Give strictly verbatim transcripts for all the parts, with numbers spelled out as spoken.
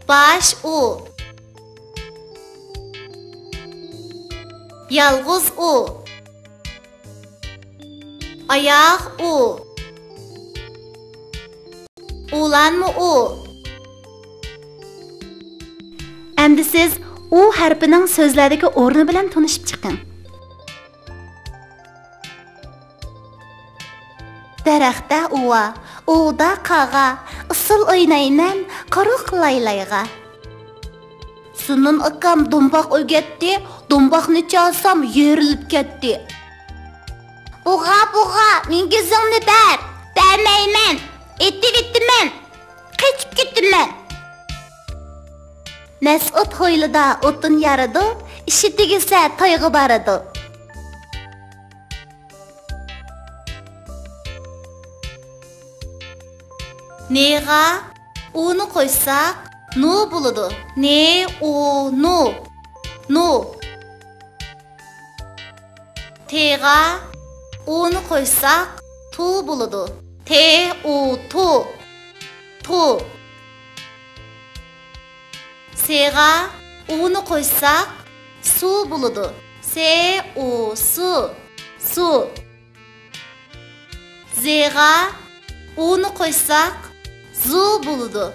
باش ئۇ. يالغۇز ئۇ. ئاياغ ئۇ. ئۇلانما ئۇ. ئەمدى سىز ئۇ ھەرپىنىڭ سۆزلەردىكى ئورنى بىلەن تونۇشۇپ چىقىڭ. دەرەختە ئۇۋا، ئۇۋىدا قاغا، ئۇسسۇل ئوينايمەن قۇرۇق لايلايغا. زۇنۇن ئاكام دومباق ئۆگەتتى، دومباقنى چالسام يېرىلىپ كەتتى. بۇغا، بۇغا، مېنىڭ گېزىڭنى بەر! بەرمەيمەن! ئېتىۋېتىمەن! قېچىپ كېتىمەن! مەسئۇد ھويلىدا ئوتۇن يارىدۇ، ئىشى تۈگىسە تويغا بارىدۇ. نېغا ئۇنى قوشساق، نۇ بولىدۇ. نې، ئۇ، نۇ. نۇ. تېغا ئۇنى قوشساق، تۇ بولىدۇ. تې، ئۇ، تۇ. تۇ. سېغا ئۇنى قوشساق، سۇ بولىدۇ. سې، ئۇ، سۇ. سۇ. زېغا ئۇنى قوشساق، زۇ بولىدۇ.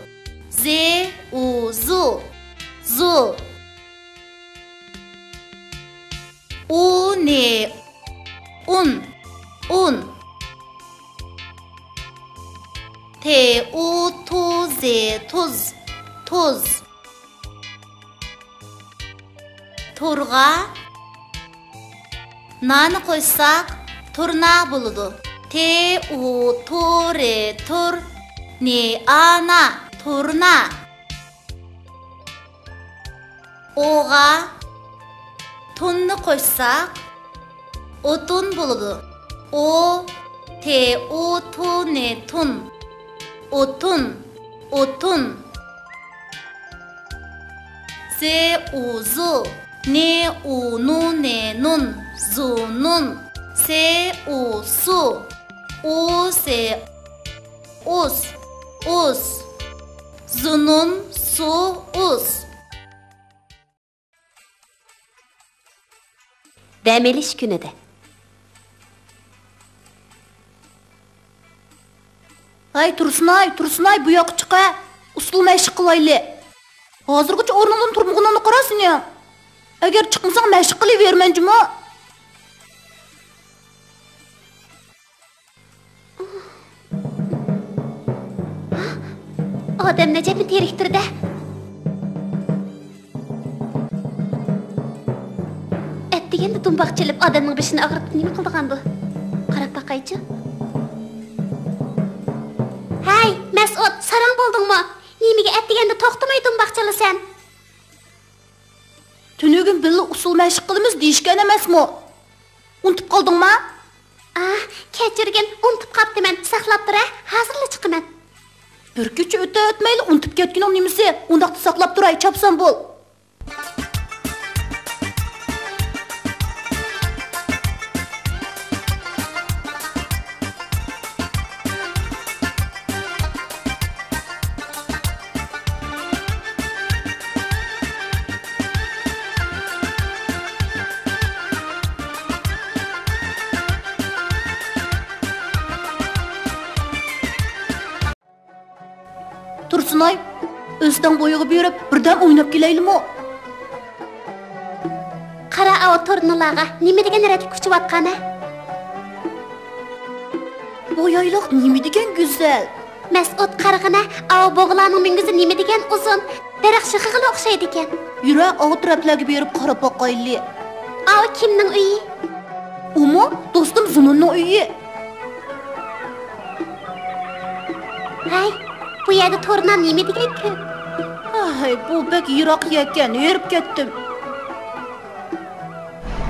زې، ئۇ، زۇ. زۇ. ئۇ، نې، ئۇن. ئۇن. تې، ئۇ، تۇ، زې، تۇز. تۇز. تۇرغا نانى قوشساق، تۇرنا بولىدۇ. تې، ئۇ، تۇ، رې، تۇر. نې، ئا، نا. تۇرنا. ئوغا تۇننى قوشساق، ئوتۇن بولىدۇ. ئو، تې، ئۇ، تۇ، نې، تۇن. ئوتۇن، ئوتۇن. زې، ئۇ، زۇ. نې، ئۇ، نۇ، نې، نۇن. زۇنۇن. سې، ئۇ، سۇ. ئۇ، سې، ئۇس، ئۇس. زۇنۇن، سۇ، ئۇس. دەم ئېلىش كۈنىدە. ھەي، تۇرسۇنئاي، تۇرسۇنئاي، بۇ ياققا چىق ھە. ئۇسسۇل مەشىق قىلايلى. ھازىرغىچە ئورنۇڭدىن تۇرمىغىنىڭنى قارا سېنىڭ. ئەگەر چىقمىساڭ، مەشىق قىلىۋېرىمەن جۇمۇ. ئادەم نەجەبنى تېرىكتۈر-دە. ئەتىگەندە دۇمباق چېلىپ، ئادەمنىڭ بېشىنى ئاغرىتىپ نېمە قىلىدىغاندۇ؟ قاراپ باقايچۇ. ھەي، مەسئۇد، ساراڭ بولدۇڭمۇ؟ نېمىگە ئەتىگەندە توختىماي دۇمباق چالىسەن؟ تۈنۈگۈن بىللە ئۇسسۇل مەشىق قىلىمىز دېيىشكەن ئەمەسمۇ؟ ئۇنتۇپ قالدىڭما؟ ئاھ، كەچۈرگىن، ئۇنتۇپ قاپتىمەن. ساقلاپ تۇر ھە، ھازىرلا چىقىمەن. بىر كېچە ئۆتە ئۆتمەيلا ئۇنتۇپ كەتكىنىڭ نېمىسى؟ ئۇنداقتا ساقلاپ تۇراي، چاپسان بول. تۇرسۇنئاي، ئۆستەڭ بويىغا بېرىپ، بىردەم ئويناپ كېلەيلىمۇ؟ قارا ئاۋۇ تۇرنىلارغا، نېمە دېگەن رەتلىك ئۇچۇۋاتقان ھە؟ بۇ يايلاق نېمە دېگەن گۈزەل! مەسئۇد، قارىغىنە، ئاۋۇ بۇغىلارنىڭ مۈڭگۈزى نېمە دېگەن ئۇزۇن! دەرەخ شېخىغىلا ئوخشايدىكەن. يۈرە، ئاۋۇ تەرەپلەرگە بېرىپ قاراپ باقايلى. ئاۋۇ كىمنىڭ ئۆيى؟ ئۇمۇ دوستۇم زۇنۇننىڭ ئۆيى. ھەي، بۇ يەردە تۇرنا نېمە دېگەن كۆپ؟ ھەي، بۇ بەك يىراق يەركەن، ھېرىپ كەتتىم.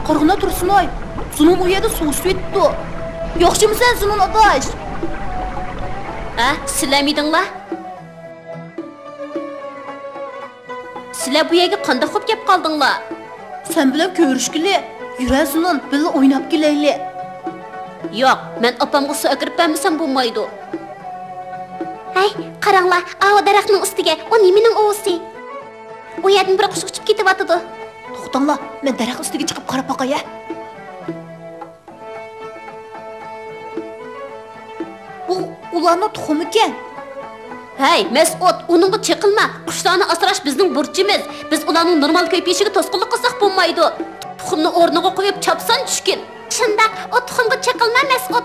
قارىغىنا تۇرسۇنئاي، زۇنۇن ئۇ يەردە سۇ ئىچىۋېتىپتۇ. ياخشىمۇسەن زۇنۇن ئاداش؟ ھە، سىلەرمىدىڭلار؟ سىلەر بۇ يەرگە قانداق بولۇپ كەپ قالدىڭلار؟ سەن بىلەن كۆرۈشكىلى، يۈرە زۇنۇن، بىللە ئويناپ كېلەيلى. ياق، مەن ئاپامغا سۇ ئەكىرىپ بەرمىسەم بولمايدۇ. ھەي، قاراڭلار، ئاۋۇ دەرەخنىڭ ئۈستىگە، ئۇ نېمىنىڭ ئۇۋىسى؟ ئۇ يەردىن بىر قۇش ئۇچۇپ كېتىۋاتىدۇ. توختاڭلار، مەن دەرەخ ئۈستىگە چىقىپ قاراپ باقاي، ھە؟ بۇ ئۇلارنىڭ تۇخۇمىكەن. ھەي، مەسئۇد، ئۇنىڭغا چېقىلما. قۇشلارنى ئاسراش بىزنىڭ بۇرچىمىز. بىز ئۇلارنىڭ نورمال كۆپىيىشىگە توسقۇنلۇق قىلساق بولمايدۇ. تۇخۇمنى ئورنىغا قويۇپ چاپسان چۈشكىن. شۇنداق، ئۇ تۇخۇمغا چېقىلما، مەسئۇد.